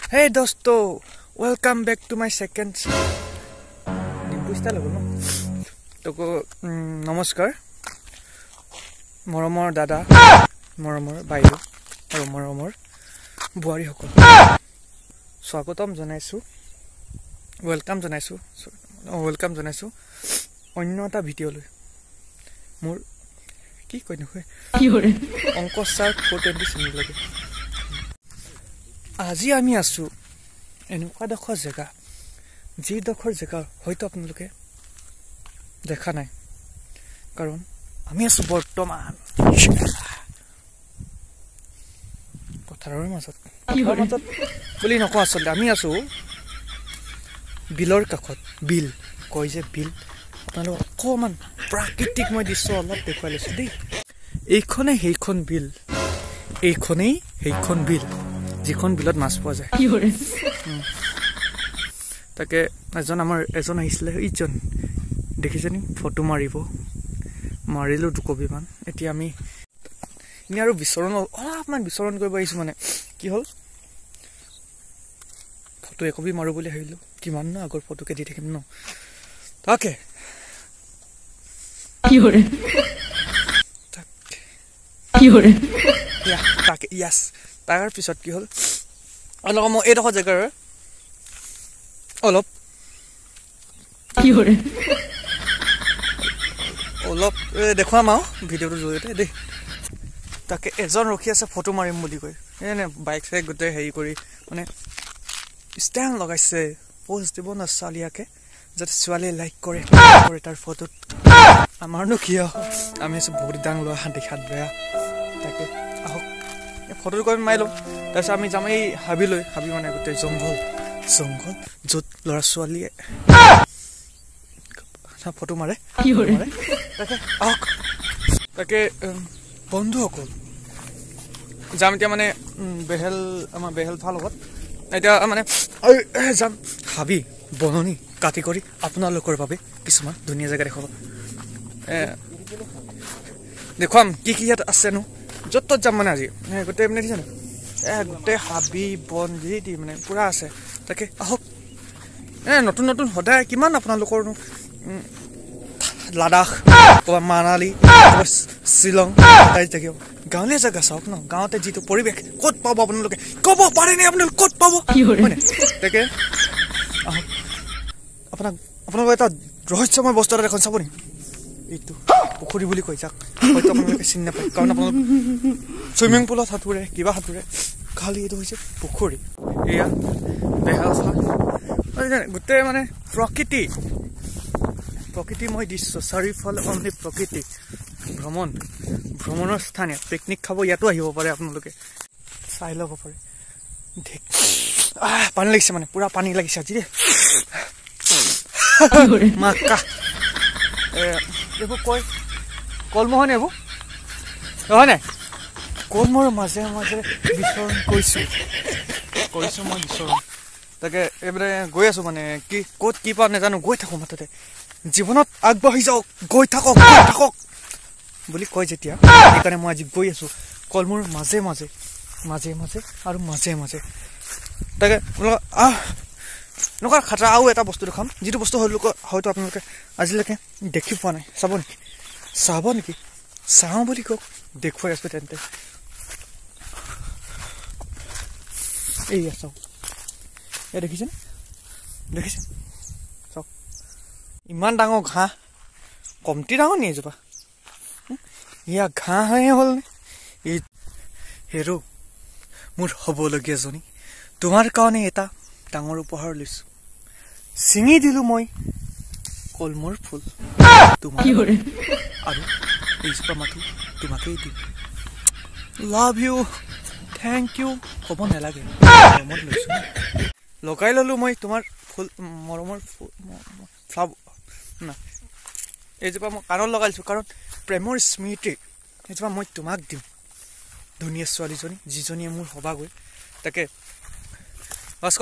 Hey dosto, welcome back to my second Dimpu style হ'ব ন। তো নমস্কাৰ মৰমৰ দাদা, মৰমৰ বাইদেউ আৰু মৰমৰ বোৱাৰীসকল, স্বাগতম জনাইছোঁ, welcome জনাইছোঁ, welcome জনাইছোঁ অন্য এটা ভিডিঅ'লৈ। মোৰ কি কয় নহয়, অংক ছাৰ 420 চেনেললৈকে। আজি আমি আছোঁ এনেকুৱা ডোখৰ জেগা, যিডোখৰ জেগা হয়তো আপোনালোকে দেখা নাই, কাৰণ আমি আছোঁ বৰ্তমান পথাৰৰ মাজত। পথাৰৰ মাজত বুলি নকওঁ, আচলতে আমি আছোঁ বিলৰ কাষত। বিল কয় যে বিল, আপোনালোক অকণমান প্ৰাকৃতিকময় দৃশ্য অলপ দেখুৱাই লৈছোঁ দেই। এইখনেই সেইখন বিল, এইখনেই সেইখন বিল যিখন বিলত মাছ পোৱা যায়। তাকে এজন আমাৰ এজন আহিছিলে, ইজন দেখিছেনি ফটো মাৰিব, মাৰিলোঁ দুকবিমান। এতিয়া আমি এনেই আৰু বিচৰণ অলপমান বিচৰণ কৰিব আহিছোঁ। মানে কি হ'ল, ফটো একবি মাৰোঁ বুলি ভাবিলোঁ, কিমান ন আগৰ ফটোকে দি থাকিম ন। তাকে তাকে ইয়াছ। তাৰ পিছত কি হ'ল, অলপ মই এইডোখৰ জেগাৰ অলপ অলপ দেখুৱাম আৰু ভিডিঅ'টোৰ জৰিয়তে দেই। তাকে এজন ৰখি আছে ফটো মাৰিম বুলি কৈ, এনে বাইক চাইক গোটেই হেৰি কৰি মানে ষ্টেণ্ড লগাইছে, প'জ দিব ন ছোৱালীয়াকে, যাতে ছোৱালীয়ে লাইক কৰে তাৰ ফটোত। আমাৰনো কিয়, আমি আছোঁ বহুত ডাঙ লোৱা, দেখাত বেয়া। তাকে আহক ফটোটো কৰি মাৰি লওঁ, তাৰপিছত আমি যাম এই হাবিলৈ। হাবি মানে গোটেই জংঘল, জংঘল য'ত ল'ৰা ছোৱালীয়ে ফটো মাৰে। তাকে আহক। তাকে বন্ধুসকল যাম এতিয়া মানে বেহেল, আমাৰ বেহেল ভাল লগত এতিয়া মানে যাম হাবি বননি কাটি কৰি আপোনালোকৰ বাবে কিছুমান ধুনীয়া জেগা দেখুৱাব, দেখুৱাম কি কি ইয়াত আছেনো। য'ত ত'ত যাম মানে আজি গোটেই মানে দেখিছে গোটেই হাবি বন যি দি মানে পূৰা আছে। তাকে আহক। নতুন নতুন সদায় কিমান আপোনালোকৰনো লাডাখ, ক'ৰবাত মানালী, ক'ৰবাত শ্বিলং সদায় থাকিব। গাঁৱলীয়া জেগা চাওক ন, গাঁৱতে যিটো পৰিৱেশ ক'ত পাব আপোনালোকে ক'ব পাৰেনে? আপোনালোকে ক'ত পাব হয়নে? তাকে আহক। আপোনালোকৰ এটা ৰহস্যময় বস্তু এটা এখন চাব নেকি? এইটো পুখুৰী বুলি কয়, যাক হয়তো আপোনালোকে চিনি নাপায়, কাৰণ আপোনালোক চুইমিং পুলত সাঁতোৰে, কিবা সাঁতোৰে। খালি এইটো হৈছে পুখুৰী। এয়া বেহাল গোটেই মানে প্ৰকৃতি, প্ৰকৃতিময় দৃশ্য, চাৰিওফালে অনলি প্ৰকৃতি। ভ্ৰমণ, ভ্ৰমণৰ স্থান ইয়াত। পিকনিক খাব ইয়াতো আহিব পাৰে আপোনালোকে, চাই ল'ব পাৰে। পানী লাগিছে, মানে পূৰা পানী লাগিছে আজি দেই। মাকা এইবোৰ কয় কলমৌ হয়নে? এইবোৰ হয় নাই? কলমৌৰ মাজে মাজে বিচৰণ কৰিছোঁ, কৰিছোঁ মই বিচৰণ। তাকে এইবাৰে গৈ আছোঁ, মানে কি ক'ত কি পাওঁ নাজানো, গৈ থাকোঁ মুঠতে। জীৱনত আগবাঢ়ি যাওক, গৈ থাকক, গৈ থাকক বুলি কয় যেতিয়া, সেইকাৰণে মই আজি গৈ আছোঁ কলমৌৰ মাজে মাজে, মাজে মাজে আৰু মাজে মাজে। তাকে আহ এনেকুৱা খাতৰা আৰু এটা বস্তু দেখাম, যিটো বস্তু হয়তো আপোনালোকে আজিলৈকে দেখি পোৱা নাই। চাব নেকি? চাব নেকি? চাওঁ বুলি কওক, দেখুৱাই আছোঁ তেন্তে। এইয়া চাওক, এয়া দেখিছেনে? দেখিছে? চাওক, ইমান ডাঙৰ ঘাঁহ, কমটি ডাঙৰ নি এজোপা? এয়া ঘাঁহে হ'ল নে? এই হেৰ' মোৰ হ'বলগীয়াজনী, তোমাৰ কাৰণে এটা ডাঙৰ উপহাৰ লৈছোঁ। ছিঙি দিলোঁ মই কলমৌৰ ফুল তোমাৰ, আৰু এইজোপা মাথো তোমাকেই দিম। লাভ you, thank U ক'ব নালাগে, মৰমত লৈছোঁ, লগাই ল'লোঁ মই তোমাৰ ফুল, মৰমৰ ফুল ফ্লাৱ না। এইজোপা মই কাণত লগাইছোঁ, কাৰণ প্ৰেমৰ স্মৃতি এইজোপা মই তোমাক দিম, ধুনীয়া ছোৱালীজনী, যিজনীয়ে মোৰ হ'বাগৈ। তাকে ভাস্ক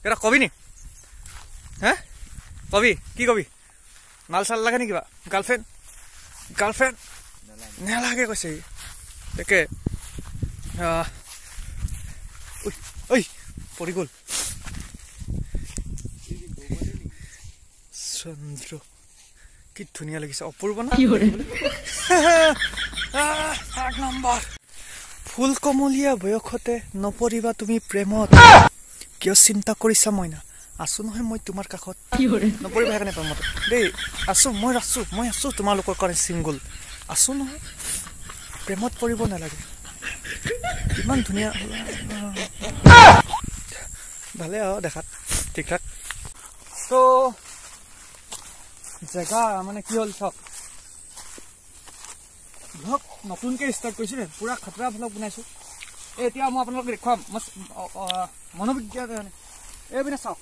এটা কবি নি? হে কবি? কি কবি? মাল চাল লাগে নি কিবা? গাৰ্লফ্ৰেণ্ড? গাৰ্লফ্ৰেণ্ড নেলাগে কৈছে সি। তাকে ঐ পৰি গ'ল। চন্দ্ৰ কি ধুনীয়া লাগিছে, অপূৰ্ব ন? এক নম্বৰ। ফুল কমলীয়া বয়সতে নপৰিবা তুমি প্ৰেমত, কিয় চিন্তা কৰিছা মইনা, আছো নহয় মই তোমাৰ কাষত। নপৰিবা সেইকাৰণে প্ৰেমত দেই, আছো মই, আছো মই, আছো তোমালোকৰ কাৰণে ছিংগল আছো নহয়, প্ৰেমত পৰিব নালাগে। ইমান ধুনীয়া, ভালে আৰু দেখাত ঠিক ঠাক। ত' জেগা মানে কি হ'ল চাওক, ভ্লগ নতুনকৈ ষ্টাৰ্ট কৰিছোঁ দেই, পূৰা খাতৰা ভ্লগ বনাইছোঁ। এই এতিয়া মই আপোনালোকক দেখুৱাম, মই মনোবিজ্ঞান এইপিনে চাওক,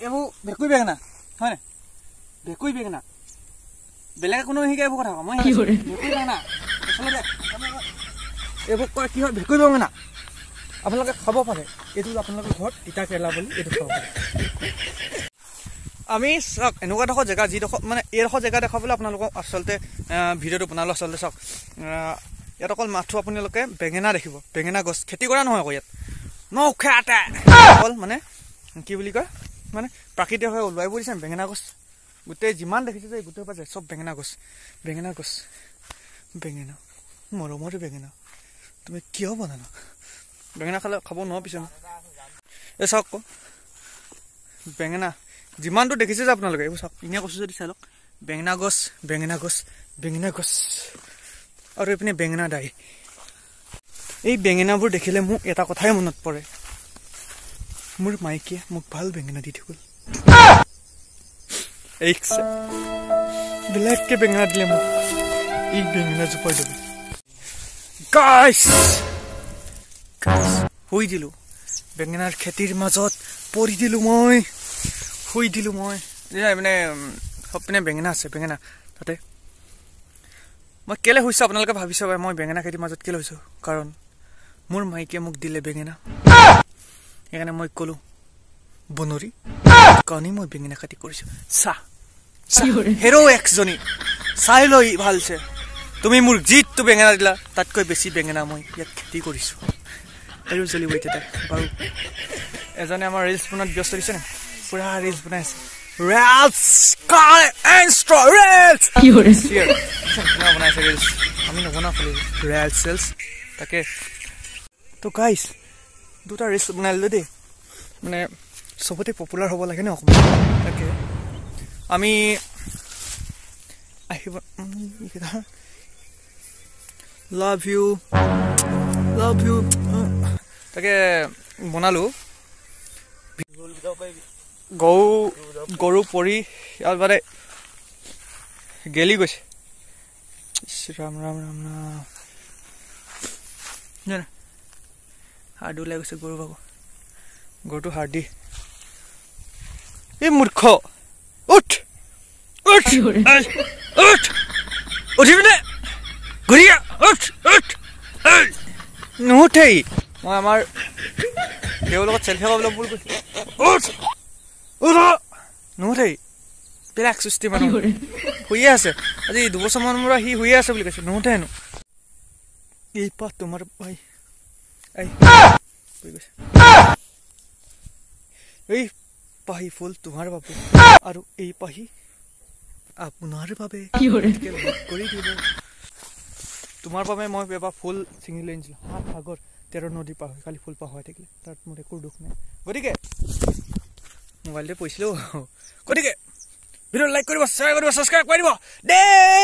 এইবোৰ ভেকুৰী বেঙেনা হয় নাই? ভেকুৰী বেঙেনা, বেলেগে কোনো শিকাই এইবোৰ কথা মই ভেকুৰী বেঙেনা আচলতে এইবোৰ কয় কি হয়, ভেকুৰী বেঙেনা আপোনালোকে খাব পাৰে। এইটো আপোনালোকৰ ঘৰত তিতা কেৰেলা বুলি এইটো খাব পাৰে। আমি চাওক এনেকুৱা ডোখৰ জেগা, যিডোখৰ মানে এইডোখৰ জেগা দেখাবলৈ আপোনালোকক আচলতে ভিডিঅ'টো বনালোঁ। আচলতে চাওক ইয়াত অকল মাথো আপোনালোকে বেঙেনা দেখিব, বেঙেনা গছ খেতি কৰা নহয় আকৌ ইয়াত নখেতে, অকল মানে কি বুলি কয় মানে প্ৰাকৃতিকভাৱে ওলাই পৰিছে বেঙেনা গছ। গোটেই যিমান দেখিছে যে গোটেই পৰা যায় চব বেঙেনা গছ, বেঙেনা গছ, বেঙেনা মৰমৰ বেঙেনা, তুমি কিয় বনালা বেঙেনা? খালে খাব নোৱাৰো পিছে। এই চাওক বেঙেনা যিমানটো দেখিছে যে আপোনালোকে এইবোৰ চাওক, এনেই কৈছোঁ যদি চাই লওক, বেঙেনা গছ, বেঙেনা গছ, বেঙেনা গছ, আৰু এইপিনে বেঙেনা দাই। এই বেঙেনাবোৰ দেখিলে মোক এটা কথাই মনত পৰে, মোৰ মাইকীয়ে মোক ভাল বেঙেনা দি থৈ গ'ল। বেলেগকে বেঙেনা দিলে মোক, এই বেঙেনা জোপাই যাব। গাইছ শুই দিলোঁ বেঙেনাৰ খেতিৰ মাজত, পৰি দিলোঁ মই, শুই দিলোঁ মই। মানে চব পিনে বেঙেনা আছে, বেঙেনা তাতে মই কেলৈ শুইছোঁ আপোনালোকে ভাবিছে পাৰে মই বেঙেনা খেতিৰ মাজত কেলৈ হৈছোঁ, কাৰণ মোৰ মাইকীয়ে মোক দিলে বেঙেনা, সেইকাৰণে মই ক'লোঁ বনৰী কাৰণেই মই বেঙেনা খেতি কৰিছোঁ। চাহ হেৰ' একজনী চাই লৈ ভালছে, তুমি মোৰ যিটো বেঙেনা দিলা তাতকৈ বেছি বেঙেনা মই ইয়াত খেতি কৰিছোঁ। আৰু জ্বলিব এতিয়া বাৰু। এজনে আমাৰ ৰিলচ বনোৱাত ব্যস্ত দিছে নে, পূৰা ৰিলচ বনাই আছে, বনাইছে ৰিলচ, আমি নবনাওঁ খালি ৰিলচ চেলছ তাকে। তো গাইছ দুটা ৰিলচ বনাই দিলোঁ দেই, মানে চবতে পপুলাৰ হ'ব লাগে ন অকণমান, তাকে আমি আহিব। লাভ you, love you, তাকে বনালোঁ। গৰু পৰি ইয়াত মানে গেলি গৈছে। ৰাম ৰাম ৰাম ৰাম, হাৰ্ডি ওলাই গৈছে গৰু ভাগৰ, গৰুটো হাৰ্ডি। এই মূৰ্খ, উঠ উঠ উঠ, উঠিবি নে ঘূৰি, উঠ উঠ, নুঠেই। মই আমাৰ দেউৰ লগত চেলফি কৰিবলৈ ভুল কৈছোঁ, উঠ উঠ, নুঠেই। বেলেগ সৃষ্টি মানুহ শুইয়ে আছে, আজি 2 বছৰমান পৰা সি শুইয়ে আছে বুলি কৈছে, নুঠে হেনো। এই পাহ তোমাৰ ভাই গৈছে, এই পাহি ফুল তোমাৰ বাবে আৰু এই পাহি আপোনাৰ বাবে কৰি দিব। তোমাৰ বাবে মই এবাৰ ফুল ছিঙি লৈ আনিছিলোঁ, 7 সাগৰ 13 নদী পাৰ হৈ, খালি ফুল পাৰ হৈ থাকিলে তাত মোৰ একো দুখ নাই। গতিকে মোবাইলতে পৰিছিলোঁ। গতিকে ভিডিঅ' লাইক কৰিব, শ্বেয়াৰ কৰিব, ছাবস্ক্ৰাইব কৰি দিব দেই।